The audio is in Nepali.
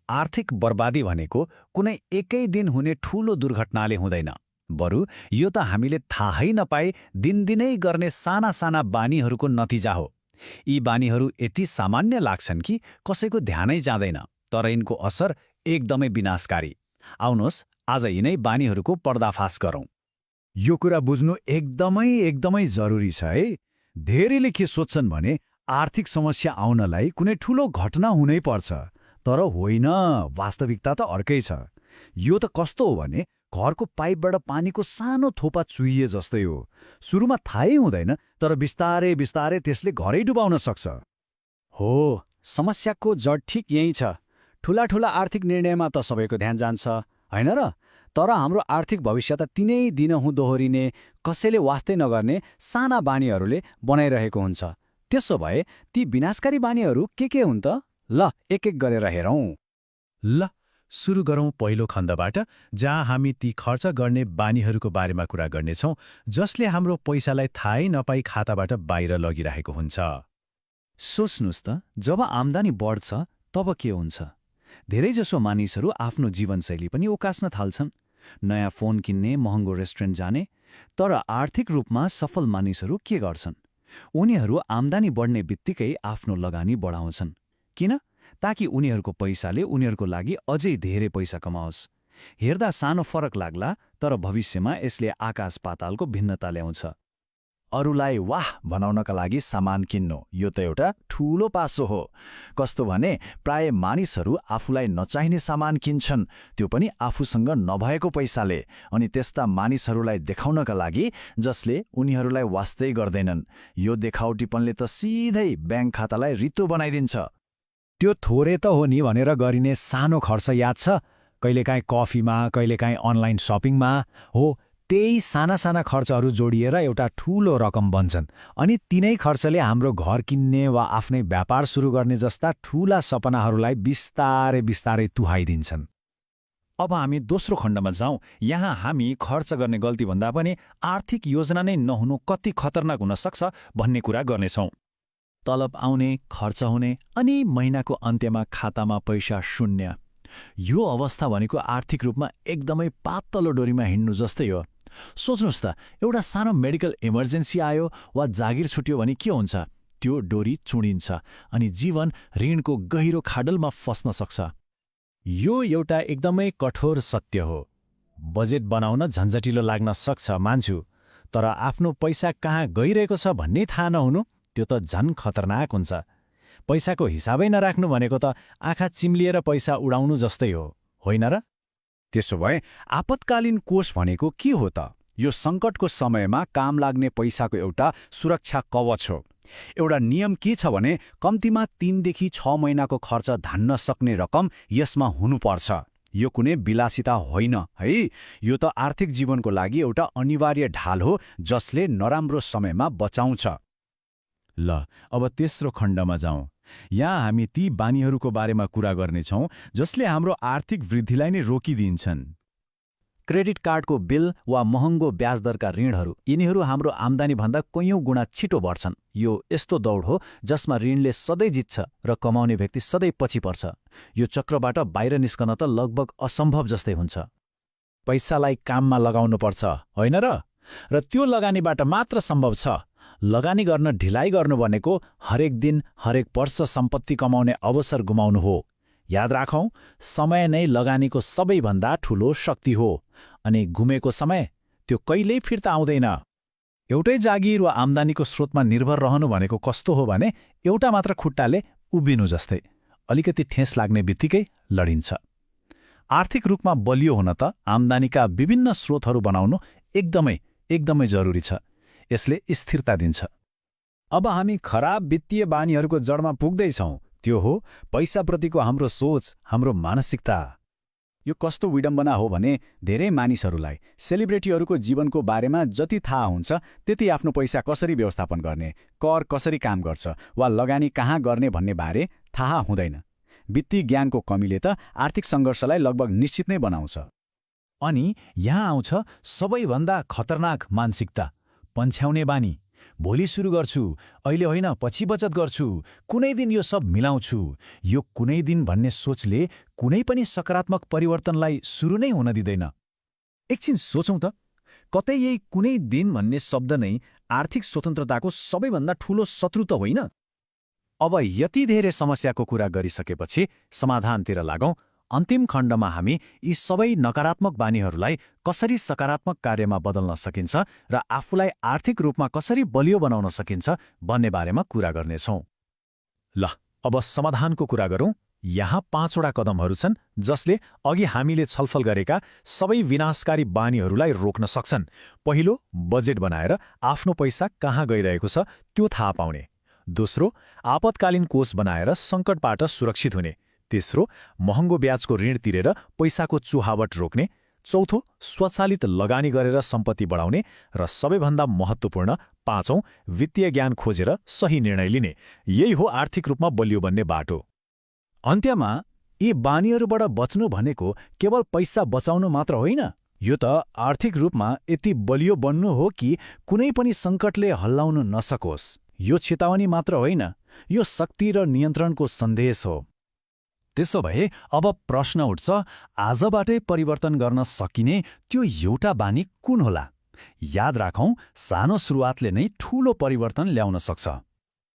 आर्थिक बर्बादी भनेको कुनै एकै दिन हुने ठूलो दुर्घटनाले हुँदैन, बरु यो त हामीले थाहै नपाई दिनदिनै गर्ने साना साना बानीहरूको नतिजा हो। यी बानीहरू यति सामान्य लाग्छन् कि कसैको ध्यानै जाँदैन, तर यिनको असर एकदमै विनाशकारी। आउनुहोस् आज यिनै बानीहरूको पर्दाफास गरौँ। यो कुरा बुझ्नु एकदमै जरुरी छ है। धेरैले के सोच्छन् भने आर्थिक समस्या आउनलाई कुनै ठूलो घटना हुनै पर्छ, तर होइन, वास्तविकता त अर्कै छ। यो त कस्तो हो भने घरको पाइपबाट पानीको सानो थोपा चुहिए जस्तै हो। सुरुमा थाहै हुँदैन, तर बिस्तारै बिस्तारै त्यसले घरै डुबाउन सक्छ। हो, समस्याको जड ठिक यही छ। ठूला ठूला आर्थिक निर्णयमा त सबैको ध्यान जान्छ, होइन र? तर हाम्रो आर्थिक भविष्य त तिनै दिनहुँ दोहोरिने, कसैले वास्तै नगर्ने साना बानीहरूले बनाइरहेको हुन्छ। त्यसो भए ती विनाशकारी बानीहरू के हुन् त? ल एक एक गरेर हेरौँ। ल सुरु गरौँ पहिलो खण्डबाट, जहाँ हामी ती खर्च गर्ने बानीहरूको बारेमा कुरा गर्नेछौँ जसले हाम्रो पैसालाई थाहै नपाई खाताबाट बाहिर लगिरहेको हुन्छ। सोच्नुस् त, जब आम्दानी बढ्छ तब के हुन्छ? धेरैजसो मानिसहरू आफ्नो जीवनशैली पनि उकास्न थाल्छन्। नयाँ फोन किन्ने, महँगो रेस्टुरेन्ट जाने। तर आर्थिक रूपमा सफल मानिसहरू के गर्छन्? उनीहरू आम्दानी बढ्ने बित्तिकै आफ्नो लगानी बढाउँछन्। किन? ताकि उनीहरूको पैसाले उनीहरूको लागि अझै धेरै पैसा कमाओस्। हेर्दा सानो फरक लाग्ला, तर भविष्यमा यसले आकाश पातालको भिन्नता ल्याउँछ। अरूलाई वाह बनाउनका लागि सामान किन्नु, यो त एउटा ठूलो पासो हो। कस्तो भने प्राय मानिसहरू आफूलाई नचाहिने सामान किन्छन्, त्यो पनि आफूसँग नभएको पैसाले, अनि त्यस्ता मानिसहरूलाई देखाउनका लागि जसले उनीहरूलाई वास्तै गर्दैनन्। यो देखाउटीपनले त सिधै ब्याङ्क खातालाई रित्तो बनाइदिन्छ। त्यो थोरै त हो नि भनेर गरिने सानो खर्च याद छ? कहिलेकाहीँ कफीमा, कहिलेकाहीँ अनलाइन सपिङमा। हो, त्यही साना साना खर्चहरू जोडिएर एउटा ठूलो रकम बन्छन्, अनि तिनै खर्चले हाम्रो घर किन्ने वा आफ्नै व्यापार सुरु गर्ने जस्ता ठूला सपनाहरूलाई बिस्तारै बिस्तारै तुहाइदिन्छन्। अब हामी दोस्रो खण्डमा जाउँ। यहाँ हामी खर्च गर्ने गल्तीभन्दा पनि आर्थिक योजना नै नहुनु कति खतरनाक हुन सक्छ भन्ने कुरा गर्नेछौँ। तलब आउने, खर्च हुने, अनि महिनाको अन्त्यमा खातामा पैसा शून्य। यो अवस्था भनेको आर्थिक रूपमा एकदमै पातलो डोरीमा हिँड्नु जस्तै हो। सोच्नुहोस् त, एउटा सानो मेडिकल इमर्जेन्सी आयो वा जागिर छुट्यो भने के हुन्छ? त्यो डोरी चुडिन्छ अनि जीवन ऋणको गहिरो खाडलमा फस्न सक्छ। यो एउटा एकदमै कठोर सत्य हो। बजेट बनाउन झन्झटिलो लाग्न सक्छ, मान्छु, तर आफ्नो पैसा कहाँ गइरहेको छ भन्ने थाहा नहुनु, त्यो त झन् खतरनाक हुन्छ। पैसाको हिसाबै नराख्नु भनेको त आँखा चिम्लिएर पैसा उडाउनु जस्तै हो, होइन र? त्यसो भए आपतकालीन कोष भनेको के हो त? यो सङ्कटको समयमा काम लाग्ने पैसाको एउटा सुरक्षा कवच हो। एउटा नियम के छ भने कम्तीमा 3 देखि 6 महिनाको खर्च धान्न सक्ने रकम यसमा हुनुपर्छ। यो कुनै विलासिता होइन है, यो त आर्थिक जीवनको लागि एउटा अनिवार्य ढाल हो जसले नराम्रो समयमा बचाउँछ। ल अब तेस्रो खण्डमा जाउँ। यहाँ हामी ती बानीहरूको बारेमा कुरा गर्नेछौँ जसले हाम्रो आर्थिक वृद्धिलाई नै रोकिदिन्छन्। क्रेडिट कार्डको बिल वा महँगो ब्याज दरका ऋणहरू, यिनीहरू हाम्रो आम्दानीभन्दा कैयौँ गुणा छिटो बढ्छन्। यो यस्तो दौड हो जसमा ऋणले सधैँ जित्छ र कमाउने व्यक्ति सधैँ पछि पर्छ। यो चक्रबाट बाहिर निस्कन त लगभग असम्भव जस्तै हुन्छ। पैसालाई काममा लगाउनुपर्छ, होइन र? र त्यो लगानीबाट मात्र सम्भव छ। लगानी गर्न ढिलाइ गर्नु भनेको हरेक दिन, हरेक वर्ष सम्पत्ति कमाउने अवसर गुमाउनु हो। याद राखौँ, समय नै लगानीको सबैभन्दा ठूलो शक्ति हो, अनि गुमेको समय त्यो कहिल्यै फिर्ता आउँदैन। एउटै जागिर वा आम्दानीको स्रोतमा निर्भर रहनु भनेको कस्तो हो भने एउटा मात्र खुट्टाले उभिनु जस्तै, अलिकति ठेस लाग्ने बित्तिकै लडिन्छ। आर्थिक रूपमा बलियो हुन त आम्दानीका विभिन्न स्रोतहरू बनाउनु एकदमै जरुरी छ। यसले स्थिरता दिन्छ। अब हामी खराब वित्तीय बानीहरूको जडमा पुग्दैछौँ। त्यो हो पैसाप्रतिको हाम्रो सोच, हाम्रो मानसिकता। यो कस्तो विडम्बना हो भने धेरै मानिसहरूलाई सेलिब्रिटीहरूको जीवनको बारेमा जति थाहा हुन्छ त्यति आफ्नो पैसा कसरी व्यवस्थापन गर्ने, कर कसरी काम गर्छ वा लगानी कहाँ गर्ने भन्ने बारे थाहा हुँदैन। वित्तीय ज्ञानको कमीले त आर्थिक सङ्घर्षलाई लगभग निश्चित नै बनाउँछ। अनि यहाँ आउँछ सबैभन्दा खतरनाक मानसिकता, पन्छ्याउने बानी। भोलि सुरु गर्छु, अहिले होइन पछि बचत गर्छु, कुनै दिन यो सब मिलाउँछु। यो कुनै दिन भन्ने सोचले कुनै पनि सकारात्मक परिवर्तनलाई सुरु नै हुन दिँदैन। एकछिन सोचौँ त, कतै यही कुनै दिन भन्ने शब्द नै आर्थिक स्वतन्त्रताको सबैभन्दा ठूलो शत्रु त होइन? अब यति धेरै समस्याको कुरा गरिसकेपछि समाधानतिर लागौं। अन्तिम खण्डमा हामी यी सबै नकारात्मक बानीहरूलाई कसरी सकारात्मक कार्यमा बदल्न सकिन्छ र आफूलाई आर्थिक रूपमा कसरी बलियो बनाउन सकिन्छ भन्ने बारेमा कुरा गर्नेछौँ। ल, अब समाधानको कुरा गरौँ। यहाँ 5वटा कदमहरू छन् जसले अघि हामीले छलफल गरेका सबै विनाशकारी बानीहरूलाई रोक्न सक्छन्। पहिलो, बजेट बनाएर आफ्नो पैसा कहाँ गइरहेको छ त्यो थाहा पाउने। दोस्रो, आपतकालीन कोष बनाएर सङ्कटबाट सुरक्षित हुने। तेस्रो, महँगो ब्याजको ऋण तिरेर पैसाको चुहावट रोक्ने। चौथो, स्वचालित लगानी गरेर सम्पत्ति बढाउने। र सबैभन्दा महत्त्वपूर्ण 5औं, वित्तीय ज्ञान खोजेर सही निर्णय लिने। यही हो आर्थिक रूपमा बलियो बन्ने बाटो। अन्त्यमा यी बानीहरूबाट बच्नु भनेको केवल पैसा बचाउनु मात्र होइन, यो त आर्थिक रूपमा यति बलियो बन्नु हो कि कुनै पनि सङ्कटले हल्लाउन नसकोस्। यो चेतावनी मात्र होइन, यो शक्ति र नियन्त्रणको सन्देश हो। त्यसो भए अब प्रश्न उठ्छ, आजबाटै परिवर्तन गर्न सकिने त्यो एउटा बानी कुन होला? याद राखौँ, सानो सुरुवातले नै ठूलो परिवर्तन ल्याउन सक्छ।